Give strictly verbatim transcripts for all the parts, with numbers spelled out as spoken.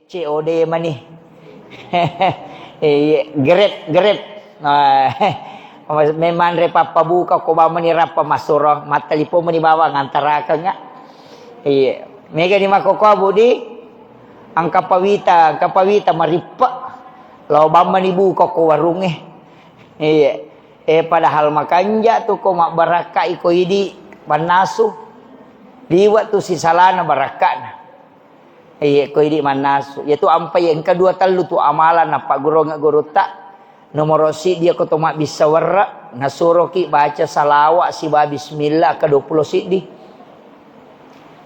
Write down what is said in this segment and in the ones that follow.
C O D mani. Iya, grab, grab. Nah, memang re pappabuka ko bawang mani rappa masuro, mattelepon mani bawang antarakeng. Iya. Mega ni makkokko Abu di, engka pawita, engka pawita marippe. Lao bawang mani buka ko warungnge. Iya. Eh, padahal makanja tu ko mabbarakkai ko idi mannasu. Liwa tu sisalana barakkana. Iye, ko idi mannasu. Iyatu ampai engka dua tellu tu amalan nappagguruangnge gurutta. Nomoro siddi ko to mabbissa werre, nasuroki baca salawa siba bismillah ka dua pulo siddi.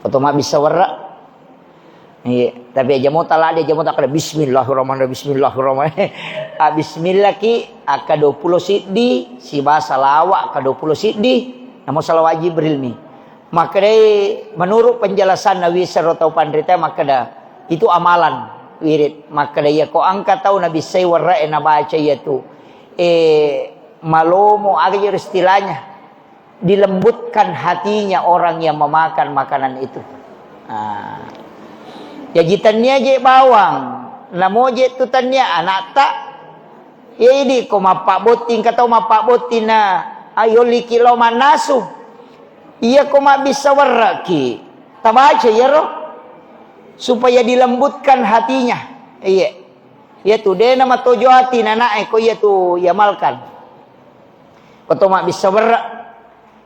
Ko to mabbissa werre. Iye, tapi aja mota lade, aja mota kada bismillahirrahmanirrahim, bismillahirrahmanirrahim. Ah, bismillah ki akka dua pulo siddi, siba salawa ka dua pulo siddi, namo salawa Jibril mi. Makkedai, menurut penjelasan Nabi Sero tau panrita makkeda, itu amalan wirid. Makkeda, iya ko engka tau nabissai werre'e nabaca iyatu, eh, malomo, aga jero istilahnya, dilembutkan hatinya orang yang memakan makanan itu. Ah. Jaji tennia je bawang, namo je tu tennia anakta, iya idi ko mappabbotting, engka tau mappabbotting na, ayo liki lao mannasu. Iya ko mabbissa werre'ki, tabaca iyaro supaya dilembutkan hatinya. Iya. Iya tu, de namatojo ati nana'e ko iya tu iamalkan. Ko to mabbissa werre,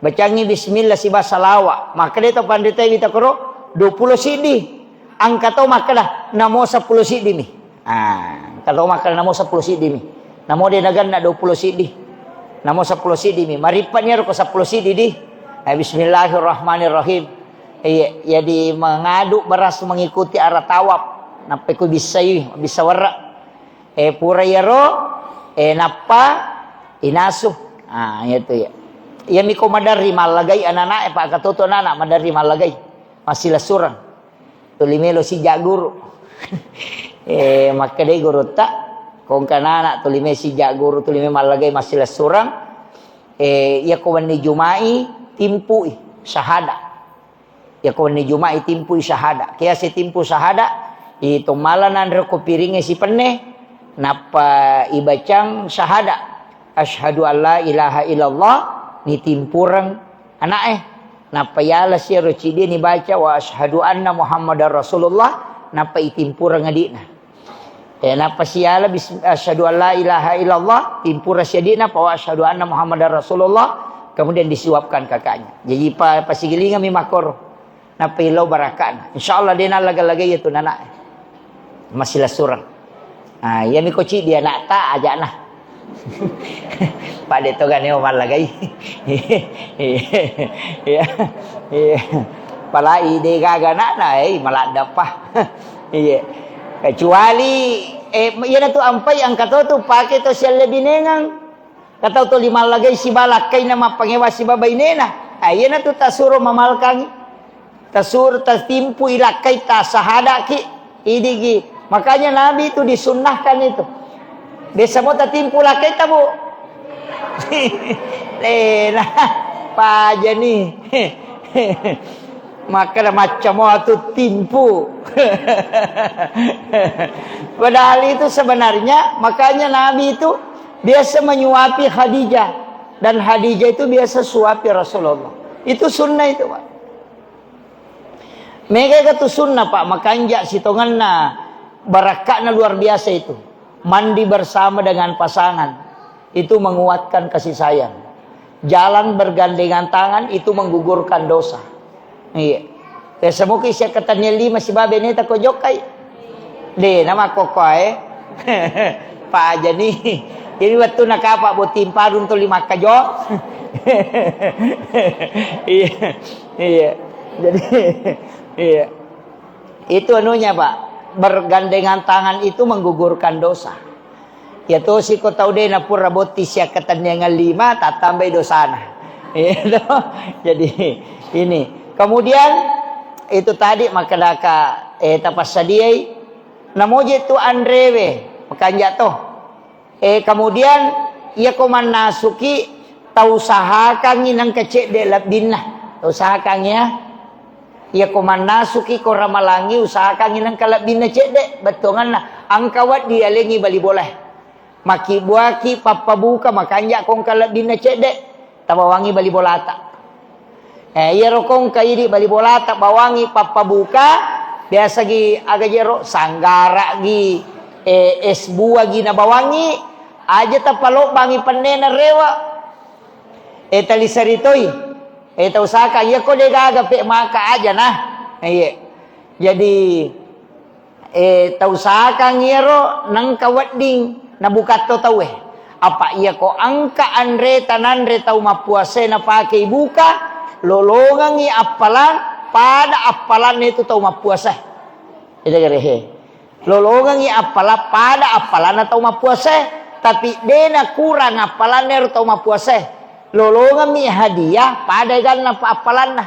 bacangi bismillah siba salawa. Makkeda to panrita wita koro, dua pulo siddi. Engka to makkeda, namo seppulo siddi mi. Ah, engka to makkeda namo seppulo siddi mi. Namo de naganna dua pulo siddi. Namo seppulo siddi mi. Marippani aro ko seppulo siddi di. Eh, bismillahirrahmanirrahim. Iya, jadi mengadu beras mengikuti arah tawaf. Nappa ku bissai, bissa werre. Eh, pura iyaro, eh, nappa inasu. Ah, iya tu ya. Iya miko maderri mallagai anak-anak, eh, Pak Katoto anak maderri mallagai. Masih lesurang. Tuli melo sijak guru. Eh, makkedai gurutta, kongka nana tuli me sijak guru, tuli me mallagai massilessureng. Eh, iya ko wenni Juma'i, timpui syahada. Iya ko wenni Juma'i, timpui syahada. Kiasi timpu syahada, i tommala nanre ko piringnge sipenne, nappa ibacang syahada. Asyhadu an la ilaha illallah, nitimpureng ana'e. Nappa yala siaro cidie nibaca, "Wa asyhadu anna Muhammadar Rasulullah," nappa itimpureng adi'na. Eh, nappa siala bis-, "Asyhadu an la ilaha illallah," timpura si adi'na, pa, "Wa asyhadu anna Muhammadar Rasulullah," kemudian disuapkan kakaknya. Jadi pa-, pasigilingami makkoro. Nappa illau barakana. Insyaallah de nallaga-lagai itu nana. Masih lesurang. Ah, iya miko cidi anakta ajana. Pak de to gane mallagai. Iya. Iya. Palai de gaga anakna, eh, maladda pa. Iya. Kecuali, eh, iya na tu ampai angka to tu pake to sialle binengang. Katau toli mallagai siba lakkaina mappangewa siba bainena. Ah, iyanatu tasuro mamalkangi. Tasuro tatimpu ilakkai tasahadaki. Idigi. Makanya Nabi itu disunnahkan itu. Biasa mo tatimpu lakkaita, Bu. Lena. Pajani. Makkeda macca mo atu timpu. Padahal itu sebenarnya, makanya Nabi itu biasa menyuapi Khadijah. Dan Khadijah itu biasa suapi Rasulullah. Itu sunnah itu, Pak. Mega itu sunnah, Pak. Makanja sitongenna barakka'na luar biasa itu. Mandi bersama dengan pasangan. Itu menguatkan kasih sayang. Jalan bergandengan tangan itu menggugurkan dosa. Iya. Biasa muki sia ketennia lima sibawa beneta ko jokkai. De, nama kokoe. Pajani. Jadi wettu nakapa botting parung tuli makkajo. Iya. Iya. Jadi, iya. Itu anunya, Pak. Bergandengan tangan itu menggugurkan dosa. Iya tosi ko tau de napura botti siakkatenniangan lima, tattambai dosana. Iya to? Jadi, ini. Kemudian, itu tadi makkedaka, eh, tapassadiai, namoje tu anrewe, makanja to. Eh, kemudian, iya ko mannasuki, tausahakangi nengka cedde lebbinna. Tausahakangi ya. Iyako mannasuki ko ramalangi, usahakangi nengka lebbinna cedde, bettuanganna engka wedding yalengi bali bolae. Makkibbuaki pappabuka, makanja ko engka lebbinna cedde, tabawangi bali bolata. Eh, iyaro ko engka idi bali bolata bawangi pappabuka, biasagi aga jero, sanggaragi, eh, es buagi nabawangi, aja tapalobbangi pennena rewa. Eh, taliseri toi. Eh, tausahakan, iyako degaga pe maka aja nah. Iye. Jadi, eh, tausahakan iyaro nengka wedding nabukatto tauwe. Apa iyako engka anreta nanre tau mappuasae napakei buka, lolongengngi appalang pada appalanna itu tau mappuasae. Ede gerehe. Lolongengngi appala pada appalanna tau mappuasae, tapi de nakurang appalanna ero tau mappuasae. Lolongemmi hadiah pada eganna pa-, appalanna.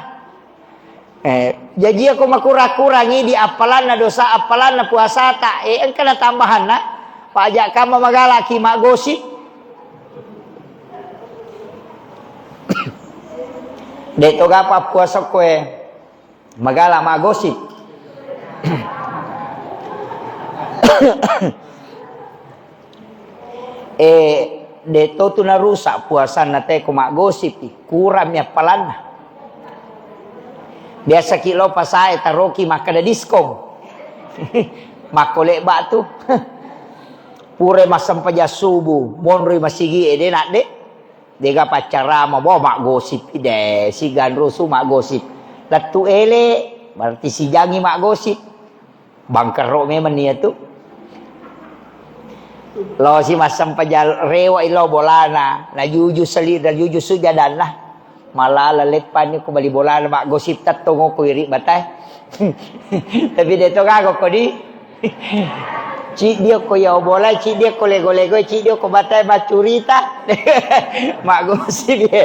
Eh, jaji ako makurang-kurangi di appalanna dosa, appalanna puasata, eh, engka na tambahanna, paja kamma magalaki maggosip. De to gapa puasa koe. Magala maggosip. Eh, de to tu narusak puasanna te ko maggosip, kurammi appalanna. Biasaki lo pasae taroki makkeda diskon. Makko lebba tu. Pura massempajang subuh, monroi masigi e de nak de. Dega paccarama, bo, maggosip de, siganrusu maggosip. Lettu ele, berarti sijangi maggosip. Bangkerro memang nia tu. Lo si massempajang rewa ilo bolana, najuju seli, najuju sujadanna. Malala leppani ko bali bolana maggosip tettong ko iri batae. Tapi de to gaga ko di. Ciddi ko ya bola, ciddi ko lego-lego, ciddi ko batae maccurita. Maggosip ye.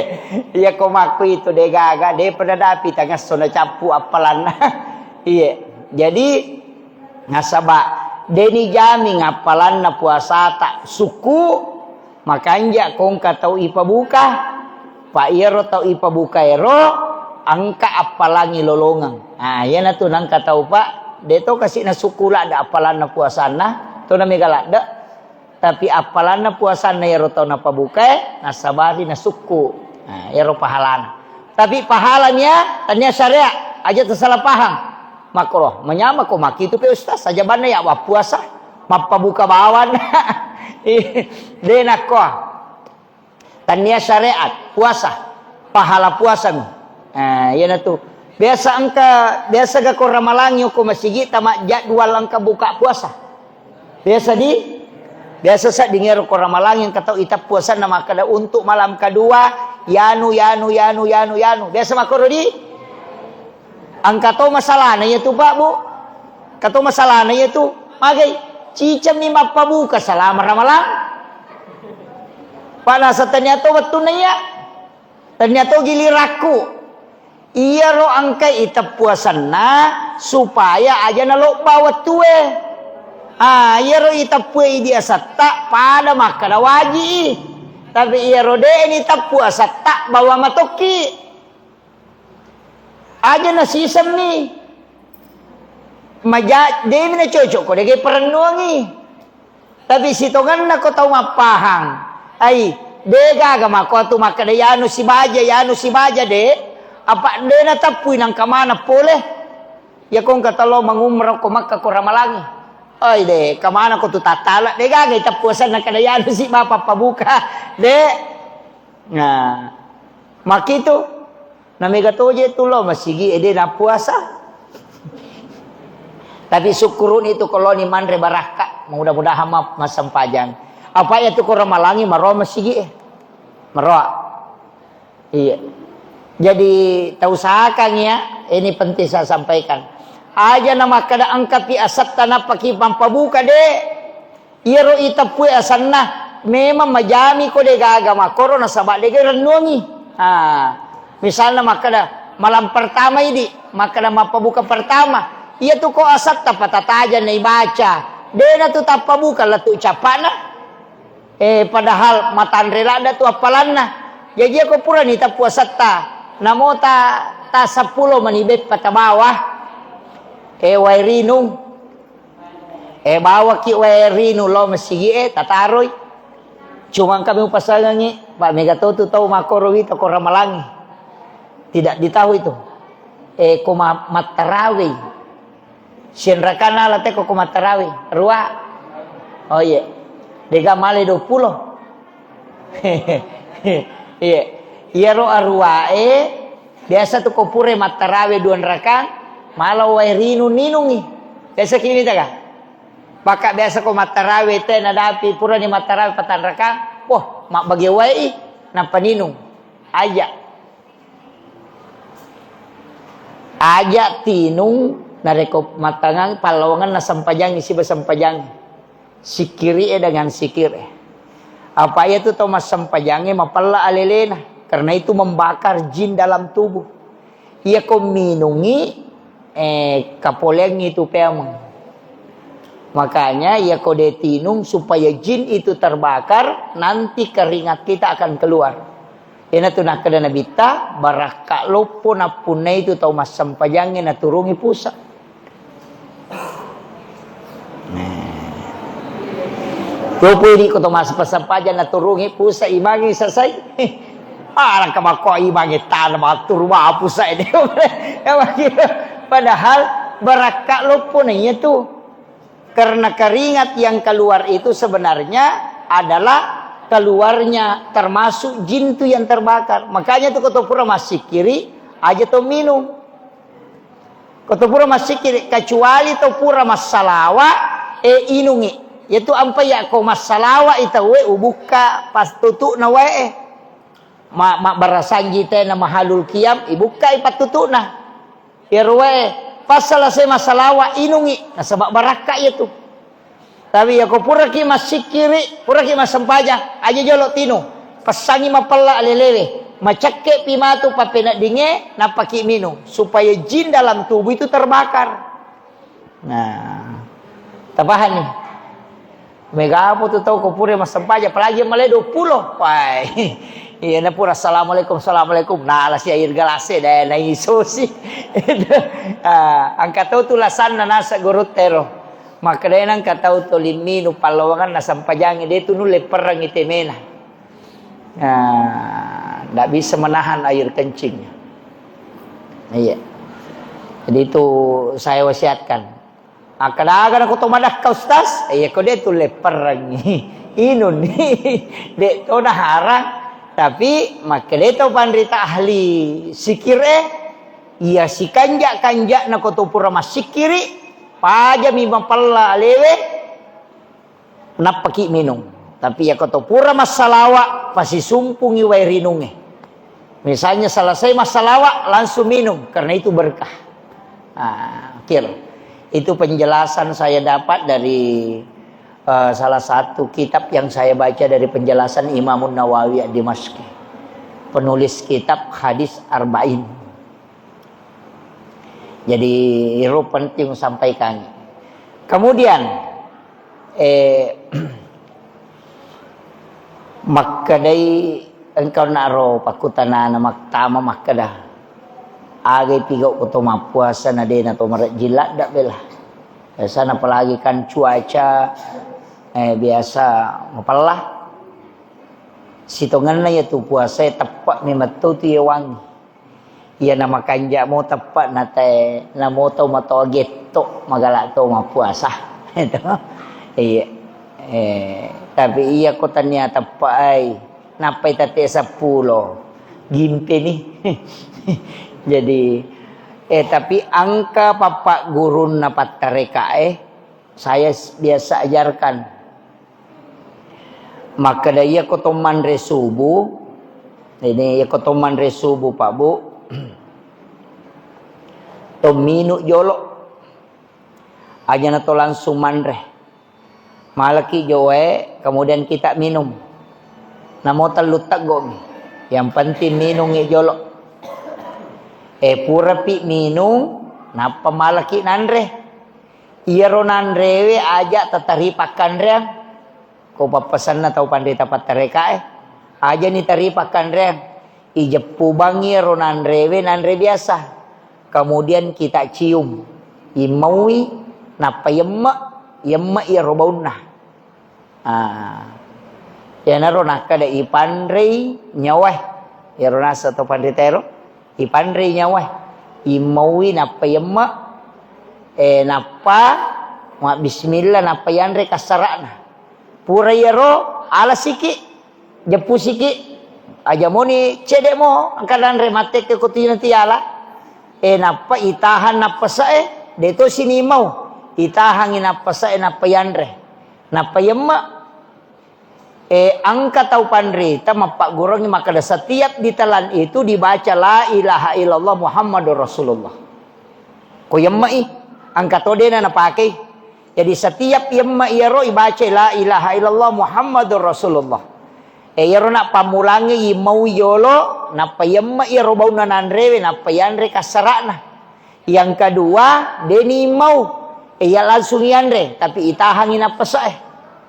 Iya ko makku itu de gaga, de pada dapi tangasso na cappu appalanna. Iye. Jadi nasaba de ni jaming appalanna puasata sukku. Makanja ko engka tau ipabuka, pa iyaro tau ipabuka ero engka appalangi lolongeng. Ah, iyanatu nengka tau, Pak, de to kasi nasukku ladde appalanna puasanna, to na mega ladde. Tapi appalanna puasanna iyaro tau napabukae, nasabari nasukku. Nah, iyaro pahalana. Tapi pahalanya tania syariat, aja tersalah paham. Makro, menyama ko makitu pe ustaz, saja banna ya wappuasa, mappabuka bawan. De nakko. Tania syariat, puasa, pahala puasa mi. Nah, iyanatu. Biasa engka, biasa ga ko ramalangi ko masigi tama jadwal engka buka puasa. Biasa di, biasa sedding ero ko ramalangi engka tau iteppu asenna makkeda untuk malam kedua, yanu, yanu, yanu, yanu, yanu. Biasa makkoro di? Engka to masalahna iyatu, Pak, Bu. Engka to masalahna iyatu. Magai? Cicemmi mappabuka salama ramalang. Pak, nasa tania to wettunna iya. Tania to gilirakku. Iyaro engkai iteppu asenna supaya aja nalobba wettue. Ah, iyaro iteppue idi asetta pada makkeda waji'i. Tapi iyaro de'ni teppu asetta bawa matokki. Aja nasisemmi. Maja-, de'mi nacocok ko de'gaga parennuangi. Tapi sitongenna ko tau mappahang. Ai, de'gaga mako atu makkeda yanu sibaja, yanu sibaja de. Apa de nateppui nangka maneng pole. Iya ko engka talo mangumrah ko Makkah ko ramalangi. Ai de, kamana ko tu tattala, de'gaga iteppu asenna kada yanu si bapa pabuka. De. Nah, makitu. Na mega toje tu lo masigi ede na puasa. Tapi sukkuruni tu ko loni manre barakka, mudah-mudahan ma-, massempajang. Apa iya tu ko ramalangi maroa masigi e. Maroa. Iya. Jadi tausahakan ya, ini penting saya sampaikan. Aja na makkeda engkapi asetta nappaki pampabuka de. Iyaro iteppue asenna, memang majami ko de'gaga makkoro nasaba de'gaga rennuangi. Ah, misalna makkeda malam pertama idi, makkeda mappabuka pertama. Iya tu ko asetta patataja na ibaca. De'na tu tappabuka lettu cappana. Eh, padahal matanre ladda tu appalanna. Jaji ko purani teppu asetta, namota Ta seppulo mani beppa tabawa, eh, wae rinung. Eh, bawaki wae rinung lao masigi'e, tataroi. Cuma kami upasangangi, Pak, mega to tu tau makkoro wita ko ramalangi. Tidak ditahu itu. Eh, ko ma-, mattarawei. Sianrakana ala teko ko mattarawei. Rua. Oh, iya. Dega male dua puluh. Iya. Iyaro aruwae biasa tu ko pura mattarawe dua rakang, mala wae rinung ninungi. Biasa ki mita ka? Maka biasa ko mattarawe te nadapi purani mattarawe patang rakang, wah, mabbage wae i, nappa ninung. Aja. Aja tinung narekko mattangang pallawangan nasempajangi siba sempajangi. Sikkiri'e dengan sikir'e. Apa iya tu tau massempajangnge mapella alelena, karena itu membakar jin dalam tubuh. Iya ko minungi, eh, kapoleangngi tu peameng. Makanya iya ko de tinung supaya jin itu terbakar, nanti keringat kita akan keluar. Iyanatu nakkeda Nabitta, barakka loppo nappunnai tu tau massempajangnge naturungi pusa. Nah. Loppo idi ko tau massempajangnge naturungi pusa, imangi sasai. Ah, rangka makko imangi tanah maturu mapusa ini. Padahal barakka loppo na iya tu. Karena keringat yang keluar itu sebenarnya adalah keluarnya termasuk jin tu yang terbakar. Makanya tu ko to pura massikiri, aja to minum. Ko to pura massikiri, kecuali to pura massalawa, e inungi. Yaitu ampa ya ko massalawa i tauwe ubukka pas tutu'na wae. Ma-, mabbarasanji tena mahalul qiyam, ibukkai pattutu'na. Iyaro wae, pas selesai massalawa, inungi, nasaba barakka iya tu. Tapi iya ko puraki massikkiri, puraki massempajang, aja jolo tinu. Passangi mapella alelewe, macekke pi matu pappeneddingnge, nappaki minung, supaya jin dalam tubuh itu terbakar. Nah, tapahani? Mega apa tu tau ko pura massempajang, apalagi yang mulai dua puluh. Wah, iya na pura assalamualaikum, assalamualaikum. Nah, lasi air gelas e, deh, na iso si. Ah, angka tau tu lasanna nasa guru tero. Makkedai nangka tau to limminu pallawangan na sempajangi, de tu nulle perrangi temena. Nah, ndak bisa menahan air kencingnya. Iya. Jadi itu saya wasiatkan. Akkadaga nako to madakka, Ustaz? Iya, ko de tu lepperengi. Inun. De to naharang. Tapi makkeda to panrita ahli sikir e, iya sikanja-kanja nako to pura massikkiri, pajami mapella alewe, nappaki minung. Tapi iya ko to pura massalawa, pasisumpungi wae rinungnge. Misalnya selesai massalawa, langsung minum, karena itu berkah. Ah, kir. Itu penjelasan saya dapat dari, eh, salah satu kitab yang saya baca dari penjelasan Imamun Nawawi Ad-Dimashqi, penulis kitab Hadis Arba'in. Jadi, itu penting sampaikan. Kemudian, eh, makkedai engkau naro pakkutanana mattama makkeda, agai pigau ko to mappuasa na dena to marejjing ladda bela. Biasana apalagi kan cuaca, eh, biasa mapella. Sitongenna iya tu puasa e teppe memang to tu iya wangi. Iya na makanja mo teppe nate, namo tau matoa getto magala to mappuasa. Itu. Iya. Eh, tapi iya ko tania teppe ai, nappai tette seppulo. Gimpe ni. Jadi, eh, tapi engka pappa gurunna pattareka e, saya s-, biasa ajarkan. Makkeda iya ko to manre subuh, ini iya ko to manre subuh, Pak Bu, to minung jolo. Aja na to langsung manre. Malaki jo wae, kemudian kita minum. Namo tellu teggo'mi. Yang penting minungi jolo. Eh, purapi minung, nappa malaki nanre. Iyaro nanrewe aja tatari pakkanreang. Ko pappasenna tau panrita pattarekae, aja ni tari pakkanreang. Ijeppu bangngi ro nanrewe, nanre biasa. Kemudian kita cium. Immaui, nappa yemme', yemme' iyaro baunna. Ah. Iyanaro nakkeda ipanrei nyawae. Iyaro naseng to panrita ero, ipanrei nyawae. Immaui nappa yemme', eh, nappa mabbismillah, nappa yanre kassara'na. Pura iyaro, alasiki, jeppusiki, aja moni cedde' mo, engka nanre mattekke ko tujuna tiala. Eh, nappa itahang nappasae, de' to sinimau. Itahangi nappasae, nappa yanre. Nappa yemme'. Eh, engka tau panrita mappagguruangngi makkeda, setiap ditelan itu dibaca, "La ilaha illallah Muhammadur Rasulullah." Ko yemme'i, engka to de'na napakei. Jadi, setiap yemme' iyaro ibaca, "La ilaha illallah Muhammadur Rasulullah." Eh, iyaro na pammulangngi imau yolo, nappa yemme' iyaro baunna nanrewe, nappa yanre kassara'na. Yang kedua, de'ni mau, eh, iya langsung yanre, tapi itahangi nappasae.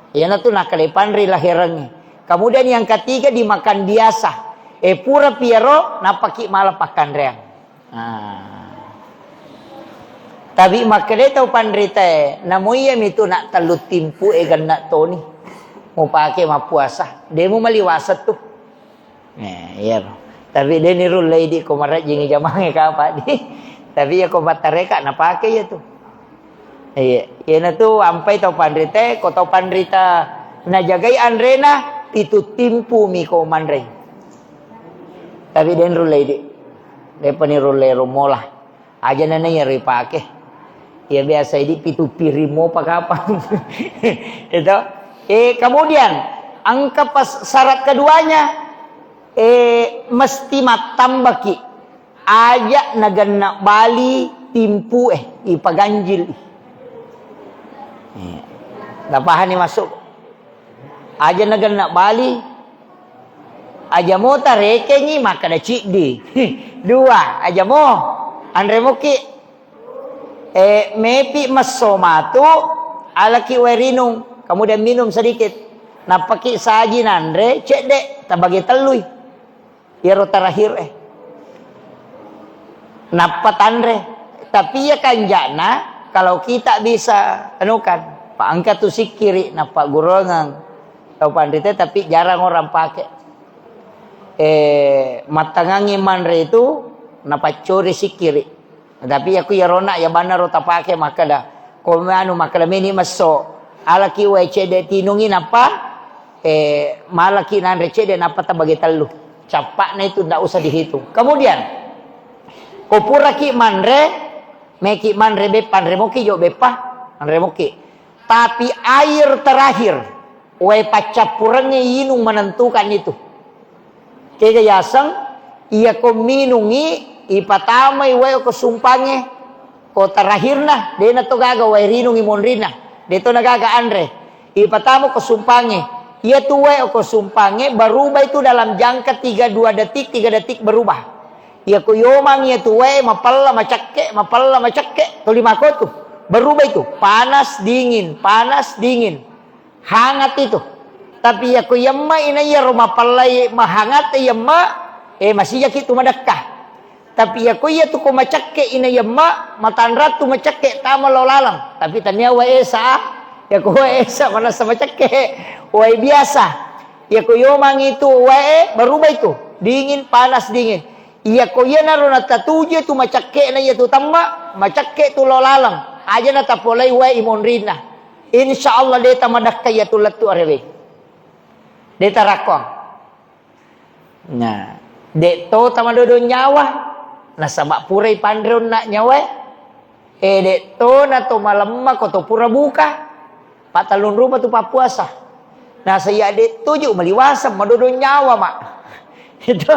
Iyanatu nakkeda panre laherengnge. Kemudian yang ketiga, dimakan biasa. Eh, pura piaro, nappaki mala pakkanreang. Ah. Tapi makkeda tau panritae, namo iyami tu nak tellu timpu e genna toni mupake mappuasa. Demu maliwaseng tu. Eh, iyaro. Tapi de' nirullei di ko marajjingi jamange kapa di. Tapi iya ko mattareka napake iya tu. Iya, iyana tu ampai tau panrita, ko tau panrita najagai anrena, pitu timpu mi ko manre. Tapi de' nirullei di. De'pa nirullei romola. Aja nana iya ripake. Ya biasa idi pitu piring mopa kapang. Itu. Eh, kemudian engka pas syarat keduanya, eh, mesti mattambaki. Aja nagenna bali timpu eh, ipaganjil. Eh, napahani masuk. Aja nagenna bali, aja mo tarekengi makkeda ciddi. Dua, aja mo anre moki. Eh, mepi messo matu, alaki wae rinung, kemudian minum sedikit. Nappaki saji nanre, cedde, tabage tellui. Iyaro terakhir, eh. Nappa tanre. Tapi iya kanja'na, kalau kita bisa, anu kan, pa engka tu sikkiri, nappa gurongeng tau panrita, tapi jarang orang pake. Eh, mattangangi manre itu, napaccori sikkiri. Tapi aku iyaro na, iya banna ro tapake makkeda, ko anu makkeda meni messo, alaki wae cedde tinungi nappa, eh, malaki nanre cedde nappa tabage tellu. Cappa'na itu ndak usah dihitung. Kemudian, ko puraki manre, meki manre beppa, anre moki jo beppa, anre moki. Tapi air terakhir, wae paccappurengnge inung menentukan itu. Kega yaseng, iya ko minungi, ipatamai wae ko sumpangnge, ko terakhirna, dena to gaga wae rinungi monrinna, de to nagaga anre. Ipatama ko sumpangnge. Iya tu wae ko sumpangnge berubah itu dalam jangka tiga dua detik, tiga detik berubah. Iya ko yomang iya tu wae mapella macakke, mapella macakke, tuli makotu. Berubah itu, panas dingin, panas dingin. Hangat itu. Tapi iya ko yemma ina iya ro mapellai mahangat yemma, eh, masijaki tu madekka. Tapi iya ko iya tu ko macakke ina yemma, matanra tu macakke tama lo laleng. Tapi tania wae esa, iya ko wae esa manassa macakke, wae biasa. Iya ko yomang itu wae berubah itu, dingin, panas, dingin. Iya ko iyanaro natatuju tu macakke na iya tu temma, macakke tu lo laleng. Aja natapolai wae imonrinna. Insya Allah de tamadakka iya tu lettu arewe. De tarakkoang. Nah, de to tamadodo nyawa. Nasaba purai panre onna nyawae. Eh, de to na to malemma ko to pura buka. Pattallung rupa tu pappuasa. Nasa iya de toju maliwaseng madodo nyawa, Mak. Itu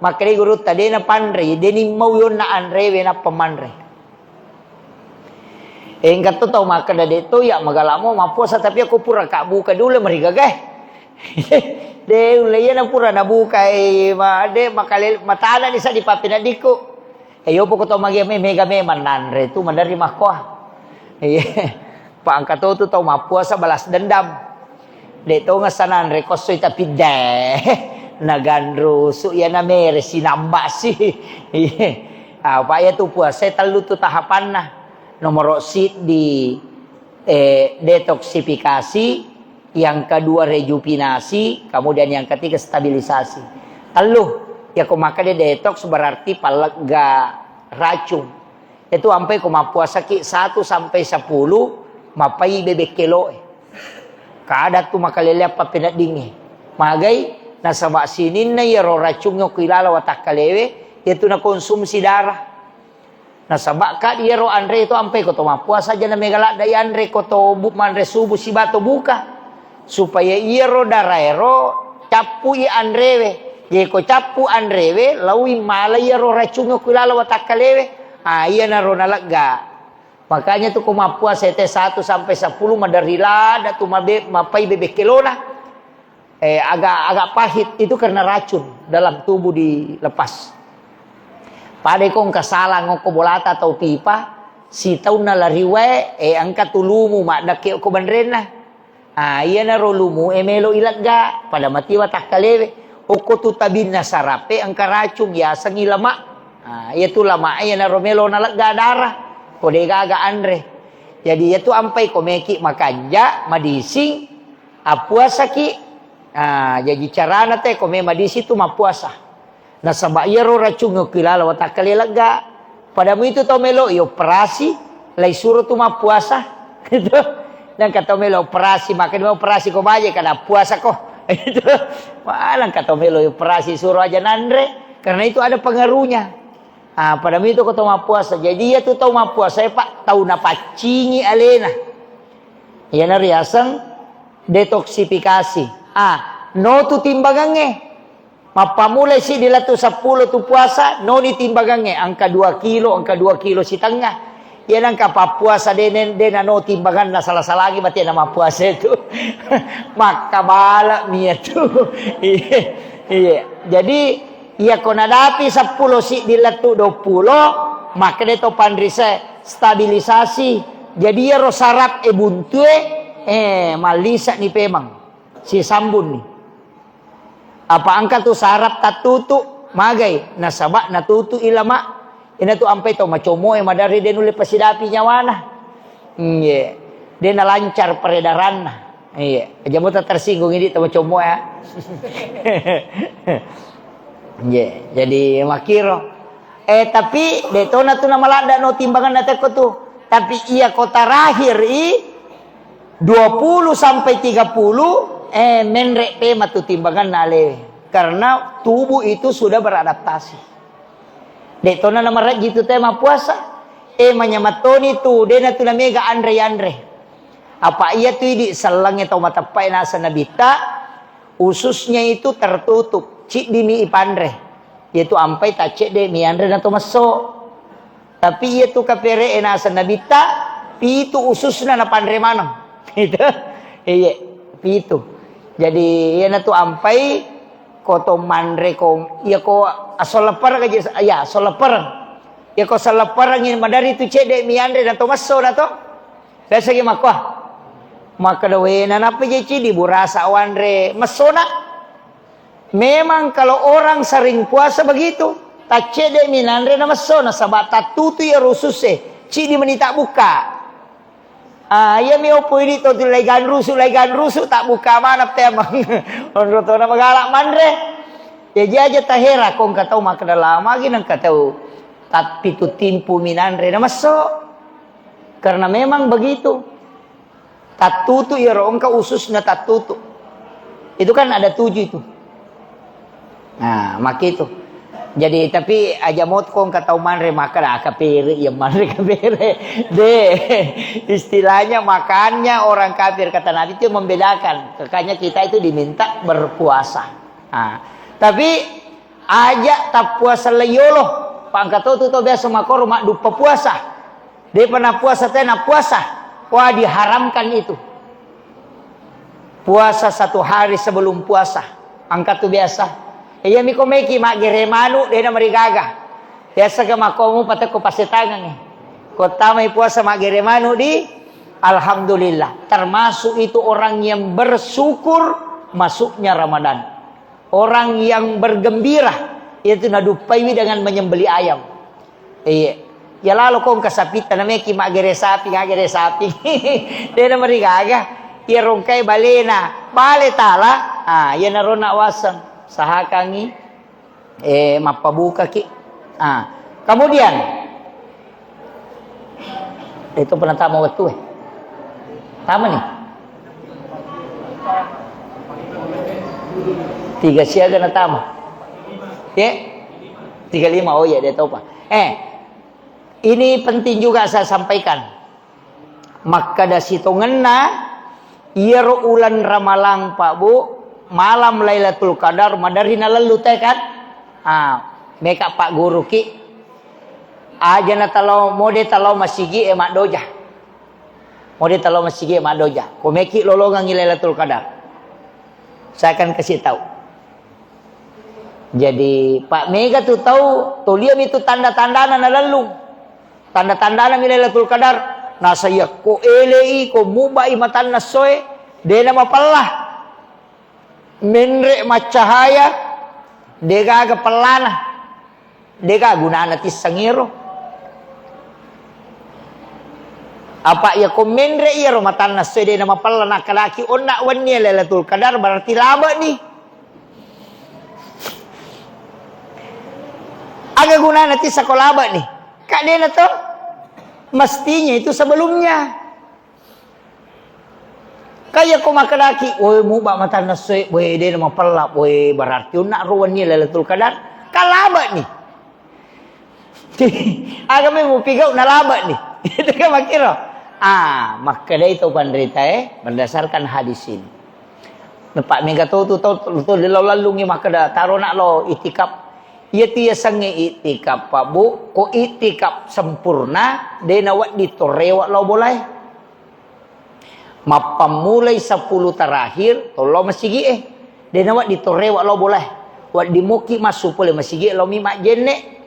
makkeda gurutta de na panre, de nimmau yonna anrewe nappa manre. Engka to tau makkeda de to iya magala mo mappuasa tapi aku pura ka buka dulu marigagae. De ulle iya na pura nabuka, eh, ma de makale matana ni sa di pappeneddikku. Eh, yopo ko to mage me mega memang nanre tu maderri makkoa. Iya. Pa engka to tu tau mappuasa balas dendam. De to ngessa nanre kossoi tapi de. Naganrusu, iya namere sinamba si. Iya. Apa iya tu puasa tellu tu tahapanna. Nomoro siddi, eh, detoksifikasi, yang kedua rejuvinasi, kemudian yang ketiga stabilisasi. Tellu, ya ko makkeda detox berarti pallegga racung. Itu ampai ko mappuasaki satu sampai sepuluh, mapai bebek keloe. Kada tu makaleleang pappeneddingnge. Magai, nasaba sininna iyaro racungnge ko ilala watakkalewe, iyatu nakonsumsi darah. Nasaba ka iyaro anre itu ampai ko to mappuasa aja na mega ladda ianre ko to bu-, manre subuh sibawa to buka. Supaya iyaro daraero cappui anrewe. Jadi ko cappu anrewe, laui mala iyaro racungnge ko ilala watakkalewe. Ah, iyanaro nalegga. Makanya tu ko mappuasa ete satu sampai sepuluh maderri ladda tu mabe-, mapai bebek kelona. Eh, agak, agak pahit itu karena racun dalam tubuh dilepas. Pada ko engka salang okko bolata atau pipa, sitaunna lari wae, eh, engka tu lumu maddekke okko benrenna. Ah, iyanaro lumu e melo ilegga, pada matiwa takkalewe. Okko tu tabinna sarape engka racung, yasengngi lemak. Ah, iyatu lemak e iyanaro melo nalegga darah. Ko degaga anre. Jadi iyatu ampai ko meki makanja, madising, appuasaki. Ah, jaji carana te ko me madising tu mappuasa. Nasaba iyaro racung okko ilala watakkale legga. Pada muitu tau melo i operasi, lai suro tu mappuasa. Gitu. Nangka tau melo operasi, maka dia operasi ko baje kada puasa ko. Itu. Wah, nangka tau melo operasi suro aja nanre, karena itu ada pengaruhnya. Ah, pada muitu ko tau mappuasa. Jadi iya tu tau mappuasa, eh, Pak, tau napaccingi alena. Iyana riaseng detoksifikasi. Ah, no tu timbangangnge. Mappamulai siddi lettu seppulo tu puasa, noni timbangangnge, engka dua kilo, engka dua kilo sitengnga. Iya nengka pappuasa de-, de-, de nano timbanganna, sala-salangi berarti na mappuasa itu. Makkabale'mi itu. Iya, iya. Jadi, iya ko nadapi seppulo siddi lettu dua puluh, makkeda to panrise stabilisasi. Jadi, iyaro saraf e buntue, eh, mallise'ni pemeng. Sisambunni. Apa engka tu saraf tattutu, magai, nasaba natutu i lemak. Ina tu ampai tau macommo e maderri de nulle pasidapi nyawana. Hmm, iye. De nalancar peredaranna. Iya. Aja mota tersinggung ini tau macommo ya. Iye. Jadi makkiro. Eh, tapi de tona tu namaladda no timbanganna tekko tu. Tapi iya ko terakhir i dua puluh sampai tiga puluh, eh, menre pe matu timbanganna ale. Karena tubuh itu sudah beradaptasi. De tona namarejji tu te mappuasa. Eh, manyamattoni tu, de natu namega anre-anre. Apa iya tu idi sellengnge tau mateppa e naseng nabitta, ususnya itu tertutup, ciddimi ipanre. Yaitu ampai taccedde mi anre na to messo. Tapi iya tu kapere e naseng nabitta, pitu ususna napanre maneng. Itu. Iya, pitu. Jadi, iya natu ampai ko to manre ko, iya ko asollepereng aja, iya, asollepereng. Iya ko sellepereng ini madari tu cedde mi anre na to messo na to. Biasa ki makkoa. Makkeda, "We, nanappa je cidi burasa wanre messona?" Memang kalau orang sering puasa begitu, taccedde mi nanre na messo, nasaba tattutu iya rususse, cidi meni tabukka. Ah, iya mi opo idi to tu lai ganrusu, lai ganrusu, tabukka mana pemang. Onro tona magala manre. Jaji aja tahera, ko engka tau makkeda lama gi nengka tau tappitu timpu mi nanre na messo. Karena memang begitu. Tattutu iyaro engka ususna tattutu. Itu kan ada tujuh itu. Nah, makkitu. Jadi, tapi aja motko engka tau manre makkeda, "Ah, kapere, iya manre kapere." De, istilahnya makannya orang kafir. Kata Nabi itu membedakan. Makanya kita itu diminta berpuasa. Nah, tapi aja tappuasa leyolo. Pangka to tu to biasa makoro madduppa puasa. Depa napuasa, te napuasa. Wah, diharamkan itu. Puasa satu hari sebelum puasa. Angka tu biasa. Iya miko meki maggere manu, dena marigaga. Biasa ke makomu pateko pasetangan. Ko tamai puasa maggere manu di, alhamdulillah. Termasuk itu orang yang bersyukur masuknya Ramadan. Orang yang bergembira itu naduppaiwi dengan menyembelih ayam. Iya. Ya lalo ko engka sapitta, nameki maggere sapi, ngagere sapi. Dena marigaga. Iya rongkai balena, bale tala. Ah, iya narona waseng. Sahakangi, eh, mappabukaki. Ah, kemudian, eh, itu pernah tama waktu, eh. Tama nih. Tiga siaga na tama. Ya? Tiga lima, oh iya, dia tahu, Pak. Eh, ini penting juga saya sampaikan. Makkeda sitongenna, iyaro uleng Ramalang, Pak Bu, malam Lailatul Qadar, maderri nalellu te kan? Ah, meka Pak Guru ki. Aja na talo, mode talo masigi e maddoja. Mode talo masigi e maddoja. Komeki lolongangi Lailatul Qadar. Saya akan kasih tahu. Jadi, Pak, mega tu tau, toliami tu tanda-tandana nalellung. Tanda-tandana mi Lailatul Qadar. Nasaba ko elei, ko mubai matanna essoe, dena mapella. Menre maccahaya, degaga pellana. Dega gunana tissengero. Apa iya ko menre iyaro matanna essoe dena mapella, nakkedaki onna wenni Lailatul Qadar, berarti labe'ni. Aga gunana tissa ko labe'ni? Ka dena to? Mestinya itu sebelumnya. Kaya ko makkedaki, "Woi, muba matanna essoe, woi, dena mapella, woi, berarti onna ro wenni Lailatul Qadar." Ka labe'ni. Aga memang mupigau nalabe'ni. Itu kan makkiro. Ah, makkedai tau panrita, eh, berdasarkan hadis ini. Nepa mega to tu tau tu lao lallungi makkeda, "Taro nak lao itikaf." Iya tu yasengnge itikaf, Pak Bu, ko itikaf sempurna, de nawedding to rewe lao bolae. Mappammulai sepuluh terakhir, to lao masigi'e. De nawedding to rewe lao bolae. Wedding moki massu pole masigi'e, lao mi majjenne.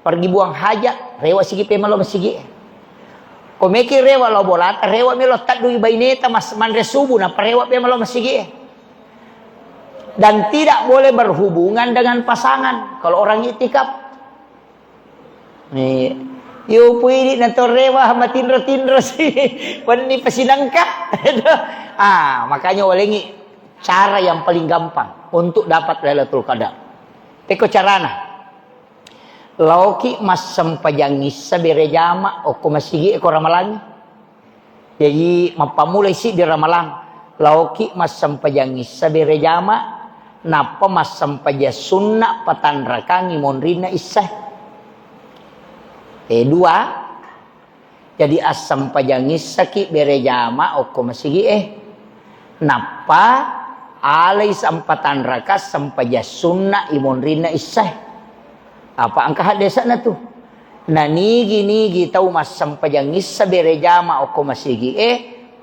Pergi buang hajat, rewe sigi pemelo masigi. Ko meki rewe lao bolata, rewe melo taddui baineta mas manre subuh, na rewe pemelo masigi. Dan tidak boleh berhubungan dengan pasangan kalau orang iktikaf. Nih, yo puidi na to rewe matinro-tinro si wenni pasinengka. Ah, makanya walengi cara yang paling gampang untuk dapat Lailatul Qadar. Teko carana. Laoki massempajang issa bere jama okko masigi e ko Ramalangnge. Jaji, mappammulai siddi Ramalang, laoki massempajang issa bere jama, nappa massempajang sunna patanrakangngi monrinna issae. E, dua, Jadi, assempajang issaki bere jama okko masigi'e. Nappa alai sampatanraka sempajang sunna i monrinna issae. Apa engka haddese'na tu. Nanigi-nigi tau massempajang issa bere jama okko masigi'e,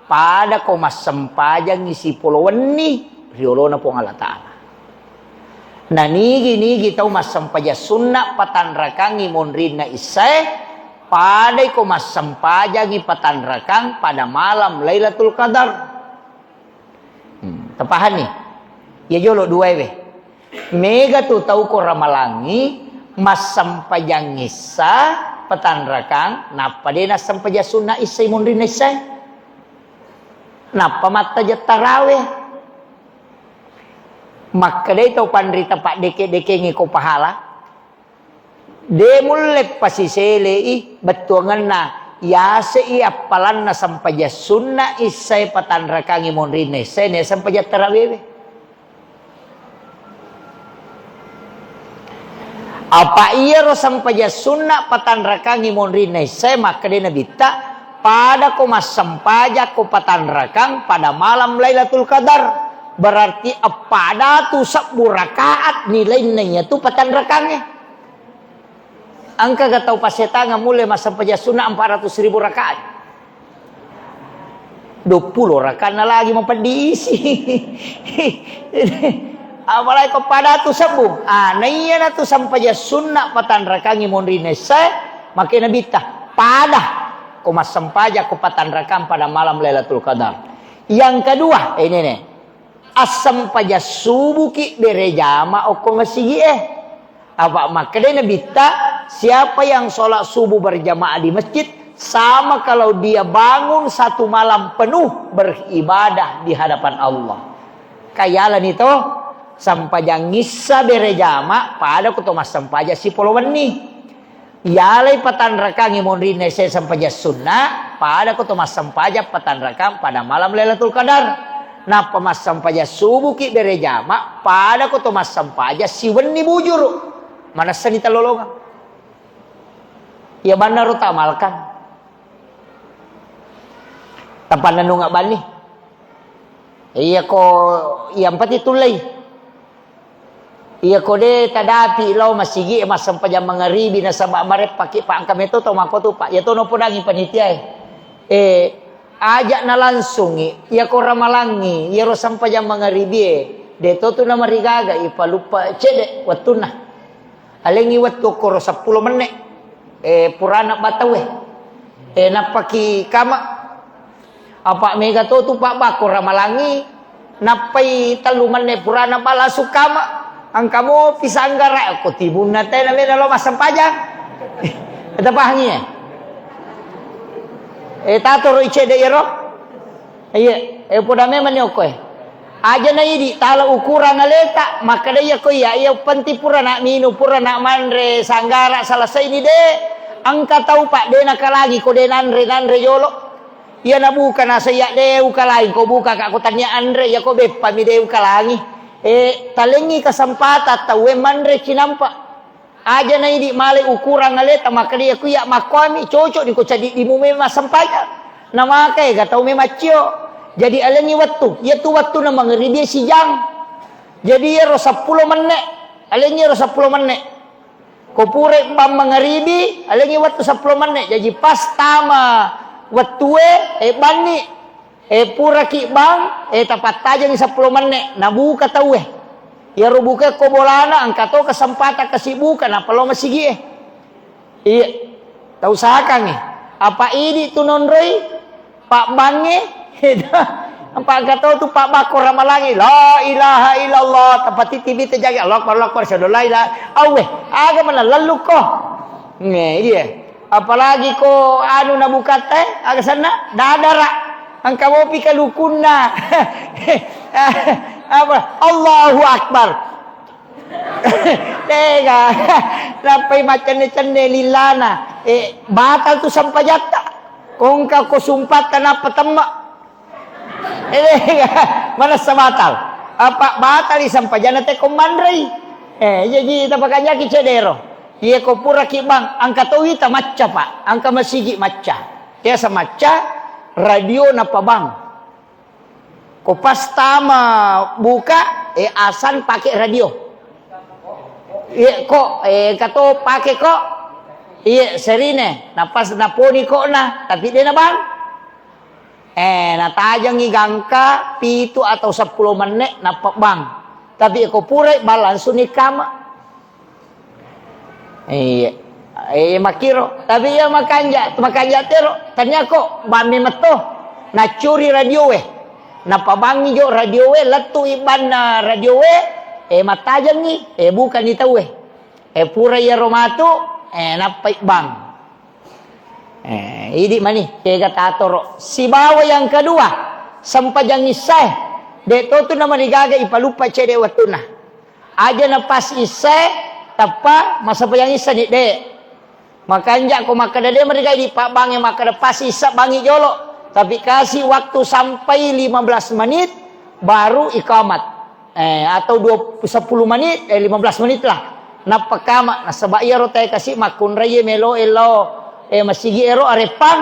pada ko massempajangngi sipolo wenni ri olona Puang Allah Ta'ala. Nanigi-nigi tau massempajang sunna patanrakangngi monrinna issae, padai ko massempajangngi patanrakang pada malam Lailatul Qadar. Hmm, tapahanni? Iya jolo duaewe. Mega tu tau ko Ramalangngi massempajang issa patanrakang, nappa de nassempajang sunna issai monrinna issae. Nappa mattajeng tarawe. Makkedai tau panrita paddeke-dekengnge ko pahala, de mulle pasiselei bettuangenna yase'i appalanna sempajang sunna issae patanrakangngi monrinna issae ne sempajang tarawewe. Apa iyaro sempajang sunna patanrakangngi monrinna issae, makkedai Nabitta, pada ko massempajang ko patanrakang pada malam Lailatul Qadar, berarti eppa datu sebbu rakaat nilainna iyatu patanrakangnge. Engkaga tau passetangeng mulle massempajang sunna empat ratus ribu rakaat? Duappulo rakaatna lagi mapeddi isi. Apalagi ko pada tu sebbu. Ah, naiya natu sempajang sunna patanrakangngi monrinna issae, makkeda Nabitta, pada ko massempajang ko patanrakang pada malam Lailatul Qadar. Yang kedua, eh, ini nih. Assempajang subuki berejama okko masigi'e. Apa makkedai Nabitta, siapa yang sholat subuh berjamaah di masjid, sama kalau dia bangun satu malam penuh beribadah di hadapan Allah. Kayalani to, sempajang issa berejama, pada ko to massempajang sipolo wenni. Yalai patanrakangngi monrinna ese sempajang sunna, pada ko to massempajang patanrakang pada malam Lailatul Qadar. Nappa massempajang subuki berejama, pada ko to massempajang siwenni bujuru. Manessani tallolongang. Iya bannaro tamalkan. Tapannennunga banni. Iya ko iya empati tullei. Iya ko de tadapi lao masigi e massempajang mangaribi nasaba mareppaki pa engka meto tau makkotu pa. Iya tono podangi panitia e. Eh, aja nalangsungi. Iya ko ramalangi, iyaro sempajang mangaribi e. De to tu namarigaga ipaluppa cede wettunna. Alengngi wettu okkoro seppulo menne. Eh, purana bataue. Eh, nappaki kama. Apa mega to tu pabbakko ramalangi, nappai tellu menne purana balasu kama. Engka mopi sanggara ko tibunna tena mena lo massempajang. Tapahangi e. Eh, tato ro icede iyaro. Iya, eh, poda memang ni okko e. Aja na idi tala ukurang aleta, makkeda iya ko iya, iya penting pura nak minum, pura nak manre sanggara, selesai ni de. Engka tau pak de nakalangi ko de nanre, nanre jolo. Iya nabuka nasa iya de ukalangi, ko buka kak ko tania anre, iya ko beppa mi de ukalangi. Eh, talengi kesempatan tau e manre cinampa. Aja na idi malai ukurang aleta, makkeda iya ku iya makkuami, cocok ni ko cadiddimu memang sempajang. Namaka ega tau memang cio. Jadi alengi wettu, iya tu wettu na mangaribi sijang. Jadi iyaro seppulo menne, alengi iyaro seppulo menne. Ko pura bang mangaribi, alengi wettu seppulo menne. Jadi pas tama wettue, eh, banni. Eh, puraki bang, eh, tapattajengi seppulo menne, nabuka tauwe. Iyaro buka ko bolana, engka to kesempatan kasi buka, nappa lo masigi e. Iya, tausahakangi. Apa idi tu nonroi, pak bange, apa engka to tu pak bakko ramalangi, la ilaha illallah, tapatiti bita jagi, Allahu Akbar, Allahu Akbar, syahadu la ilaha, auwe, aga mana lellu ko. Nge, iya. Apalagi ko anu nabukatta, eh, aga senna? Dadara. Engka mopi kalukunna. Apa? Allahu Akbar. Tega. Nappai maccenne-cenne lillana. Eh, batal tu sempajatta. Kongka ko sumpatta nappa temma. Eh, manessa batal. Apa batali sampajana te ko manrei. Eh, jaji tapakanjaki cedero. Iya ko puraki bang, engka to wita macca, Pak. Engka masigi macca. Biasa macca, radio nappa bang. Ko pas tama buka, eh, asan pakai radio. Iya ko, eh, kato pakai ko. Iya serine, napas naponi ko na, tapi de na bang. Eh, natajengngi gangka pitu atau seppulo menne nappa bang. Tapi ko purai bang langsung ni kama. Iya. Eh, makkiro. Tapi iya makanja, makanja tero. Tania ko bang memetto. Nacuri radio e. Nappa bangi jo radio e, lettu ibanna radio e. Eh, matajengngi. Eh, bukan ni tau e. Eh, pura iyaro matu. Eh, nappa bang. Eh, idi mani, kega tatoro. Sibawa yang kedua, sempajang issae. De to tu namarigaga ipaluppa cede wettunna. Aja na pas issae, tappa masempajang issa ni de. Makanja ko makkeda de marigaga di pabbange makkeda pas issa bangi jolo. Tapi kasih waktu sampai lima belas menit baru ikamat. Eh, atau dua, sepuluh menit, eh, lima belas menit lah. Nappa kama, nasaba iyaro tae kasi makkunrai melo elo, eh, masigi ero areppang.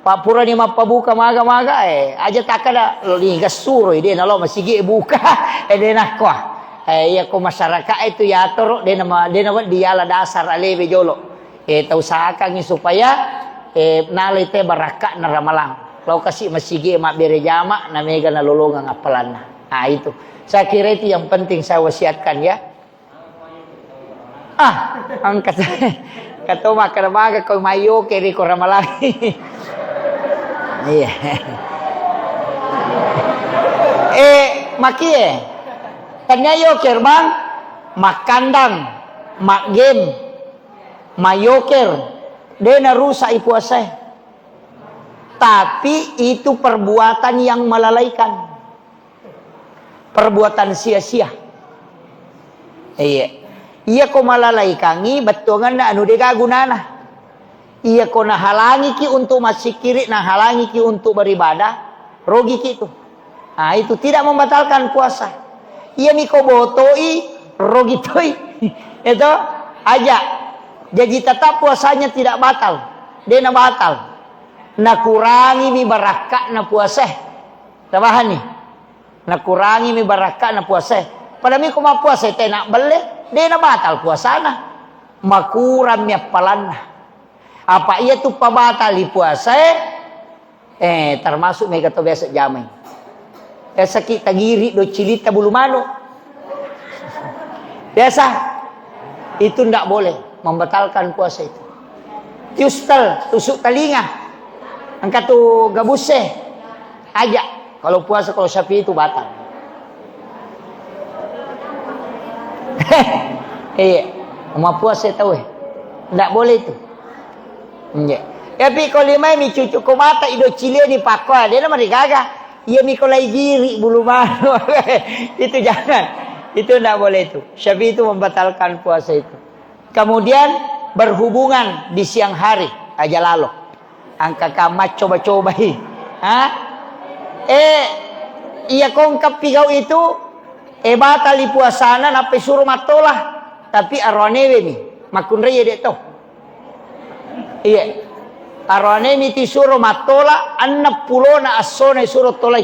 Pak purani mappabuka maga-maga, eh, aja takkada, lo ni gassuro, ide nalo masigi buka, eh, de nakko. Eh, iya ko masyarakat itu yatoro, de nama, de nama diala dasar alebe jolo. Eh, tausahakangi supaya, eh, nalai te barakka'na ramalang. Lao kasi masigi mabbere jama, na mega nalolongeng appalanna. Ah, itu. Saya kira itu yang penting saya wasiatkan, ya. Ah, angkat. Kato makkada maga ko mayoke ri ko ramalang. Iya. Eh, Makie, tania yoker bang, makkandang, maggem, mayoker, de narusak i puasae. Tapi itu perbuatan yang melalaikan. Perbuatan sia-sia. Iya. Iya ko malalaikangi, bettuanganna anu dega gunana. Iya ko nahalangiki untuk massikkiri, nahalangiki untuk beribadah, rogiki tu. Nah, itu tidak membatalkan puasa. Iya miko botoi, rogi toi. Itu aja. Jadi tetap puasanya tidak batal. Dena batal. Nakurangi mi barakka'na puasa. Tabahanni. Nakurangi mi barakka'na puasa. Pada miko mappuasa tena belle, dena batal puasana. Makurang mi appalanna. Apa iya tu pabatali puasae? Eh, termasuk mega to biasa jamai. Biasa ki tagiri do cilita bulu manu. Biasa. Itu ndak boleh membatalkan puasa itu. Tiustel, tusuk telinga. Engka tu gabuse. Aja. Kalau puasa, kalau Syafi'i itu batal. Iya. Mau puasa tahu eh. Ndak boleh itu. Iya. Tapi kalau lima mi cucu ko mata ido cileni pakkoa, dia nama digaga. Iya mi ko lai giri bulu manu. Itu jangan. Itu ndak boleh itu. Syafi'i itu membatalkan puasa itu. Kemudian berhubungan di siang hari, aja lalo. Angka kamma coba-cobai. Ha? Eh, iya kongka pigau itu, eh, batali puasana, nappa suro mattola. Tapi aroanewe mi, makkunrai dek to. Iya. Aroane mi tisuro mattola, enneng pulona essona isuro tolai.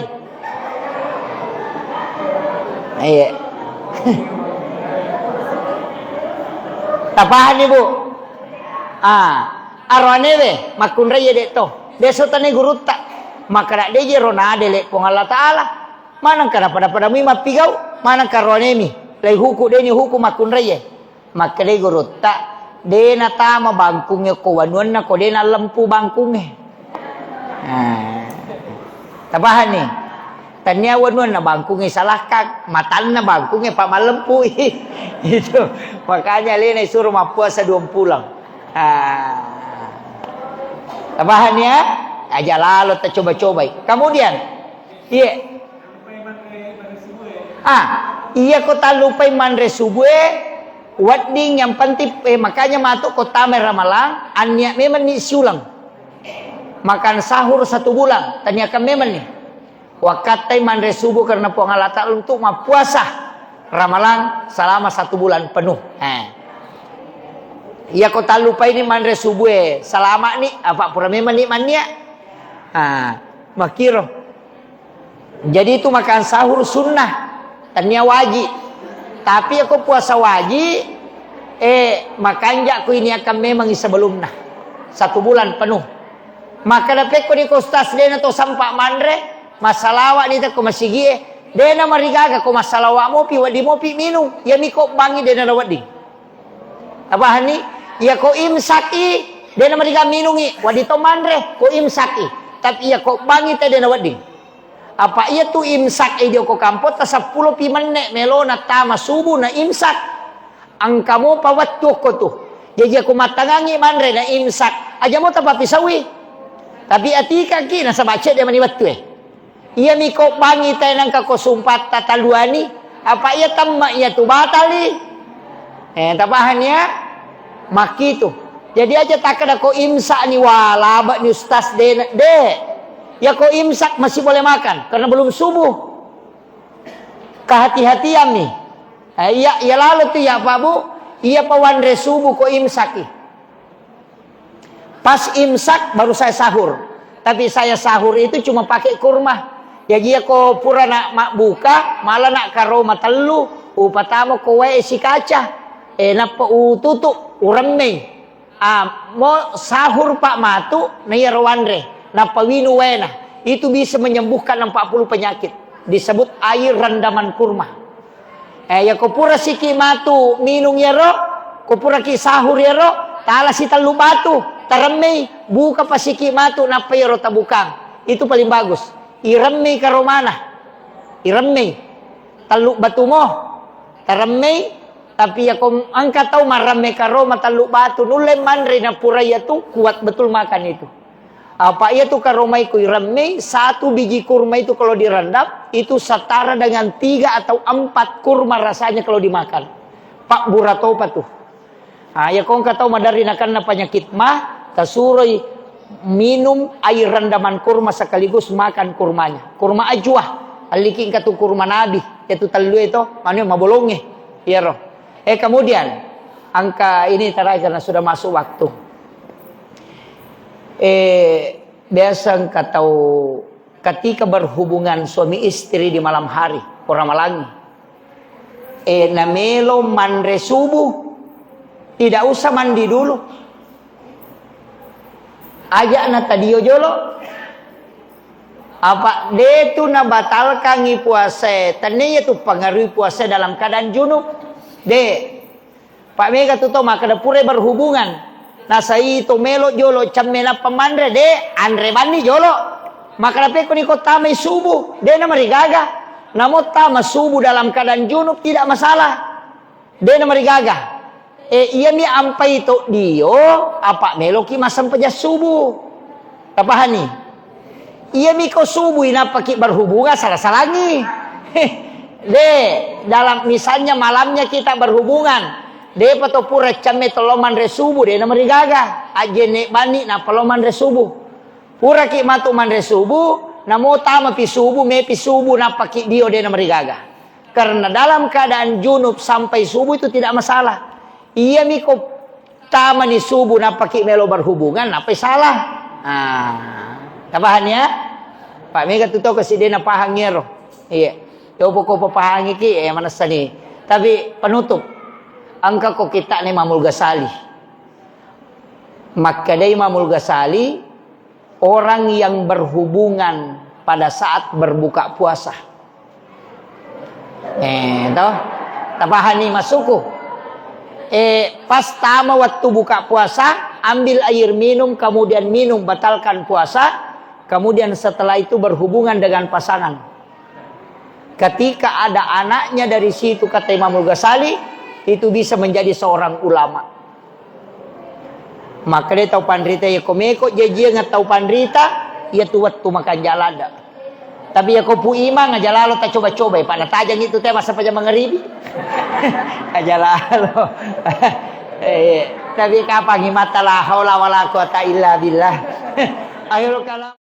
Iya. Tapahanni, Bu? Ah, aroane we, makkunrai dek to. Deso tane gurutta. Makkada deje ro nadele Puang Allah Ta'ala. Manengka napada-pada mui mappigau, manengka aroane mi. Lai huku deni huku makkunrai. Makkedai gurutta, "De natama bangkungnge ko wanuanna ko de nallempu bangkungnge." Nah, tapahanni? Tania wanuanna bangkungnge salakkang, matanna bangkungnge pa mallempui. Itu. Makanya alena isuro mappuasa dua pulang. Ah. Tapahanni ya? Aja lalo tacoba-cobai. Kemudian, iya. Ah, iya ko tallupai manre subue, wedding yang penting, eh, makanya matu ko tamai Ramalang, annia memang ni siulang. Makan sahur satu bulan, taniakan memang ni. Wakattai manre subuh karena Puang Allah Ta'ala untuk mappuasa Ramalang selama satu bulan penuh. Eh. Iya ko tallupai ni manre subue, selama ni, apa pura memang ni mannia. Ah, makiro. Jadi itu makan sahur sunnah, tania waji. Tapi ako puasa waji, eh, makanja ko ini akan memang sebelumna. Satu bulan penuh. Maka dapekko di ko ustaz dena to sampa manre, massalawa ni ko masigie, dena marigaga ko massalawa mopi, wedding mopi minung, ya miko bangi dena wedding. Tapahanni? Iya ko imsaki, dena mariga minungi, wedding to manre, ko imsaki. Tapi iya ko bangi te dena wedding. Apa iya tu imsak e dio ko kampotta seppulo pi menne melona tama subuh na imsak. Engka mopa wettu okko tu. Jaji ko mattangangi manre na imsak. Aja mo tapapisaui. Tapi atikaki nasaba cedde mani wettu e. Iya miko bangi tae nangka ko sumpatta taluani, apa iya temma iya tu batali? Eh, tapahanni ya? Makkitu. Jadi aja takkeda ko imsak ni, wah, labek ni ustaz de, de. Ya ko imsak masih boleh makan karena belum subuh. Kehati-hatian nih. Eh, iya, iya lalo tu ya Pak Bu, iya pawanre subuh ko imsak i. Pas imsak baru saya sahur. Tapi saya sahur itu cuma pakai kurma. Jaji iya ko pura na mabbuka, mala na karo matellu, upatama ko wae sikaca. Eh, nappa ututu, uremmei. Ah, mo sahur pa matu, na iya ro wanre. Nappa winu waena. Itu bisa menyembuhkan empat puluh penyakit. Disebut air rendaman kurma. Eh, ya ko pura siki matu minung iyaro, ko pura ki sahur iyaro, tala si tellu batu, taremmei, buka pa siki matu, nappa iyaro tabukang. Itu paling bagus. Iremmei karomana. Iremmei. Tellu batumo taremmei, tapi yako engka tau maramme karoma tellu batu, nulle manre napura iyatu kuat betul makan itu. Apa iyatu karomai ku iremmei, satu biji kurma itu kalau direndam, itu setara dengan tiga atau empat kurma rasanya kalau dimakan. Pabbura topa tu. Ah, iya ko engka tau maderri nakenna penyakit ma, tasuroi minum air rendaman kurma sekaligus makan kurmanya. Kurma ajwa, alliki engka tu kurma nabi, itu tellu itu, manu mabolonge. Iyaro. Eh, kemudian, angka ini terakhir karena sudah masuk waktu. Eh, biasa engka tau ketika berhubungan suami istri di malam hari, ko ramalangi. Eh, namelo manre subuh, tidak usah mandi dulu. Ajak na tadio jolo. Apa de tu nabatalkangi puasa, tania tu pengaruhi puasa dalam keadaan junub. De. Pak mega tu to makkeda purai berhubungan. Nasai to melo jolo cemme nappa manre, de, anre banni jolo. Makkeda pekko ni ko tamai subuh, de namarigaga. Namo tama subuh dalam keadaan junub tidak masalah. De namarigaga. Eh, iyami ampai to dio, apa meloki massempajang subuh. Tapahani? Iyami ko subuh inappaki berhubungan, salah-salangi. De, dalam misalnya malamnya kita berhubungan, depa to pura camme to lo manre subuh, de namarigaga. Ajjenne bani nappa lo manre subuh. Puraki matu manre subuh, namo tamapi subuh, mepi subuh, nappaki dio, de namarigaga. Karena dalam keadaan junub sampai subuh itu tidak masalah. Iyami ko tamani subuh nappaki melo berhubungan, nappai salah. Ah, tapahani ya? Pak mega tu to kasi de napahang iyaro. Iya. Yo poko papahangi ki, eh, manessani. Tapi penutup. Engka ko kitta ni Imamul Ghazali. Makkedai Imamul Ghazali, orang yang berhubungan pada saat berbuka puasa. Eh, toh? Tapahani masukku? Eh, pas tama waktu buka puasa, ambil air minum, kemudian minum, batalkan puasa, kemudian setelah itu berhubungan dengan pasangan. Ketika ada anaknya dari situ, kata Imamul Ghazali, itu bisa menjadi seorang ulama. Makkeda tau panrita, iya ko meko jajiang tau panrita, iya tu wettu makan jalada. Tapi iya ko pu imang aja lalo ta coba-coba, pada tajang itu teh masa paja mangaribi. Aja lalo. Eh, tapi kapang mata la haula wala quwata illa billah. Akhirul kalam.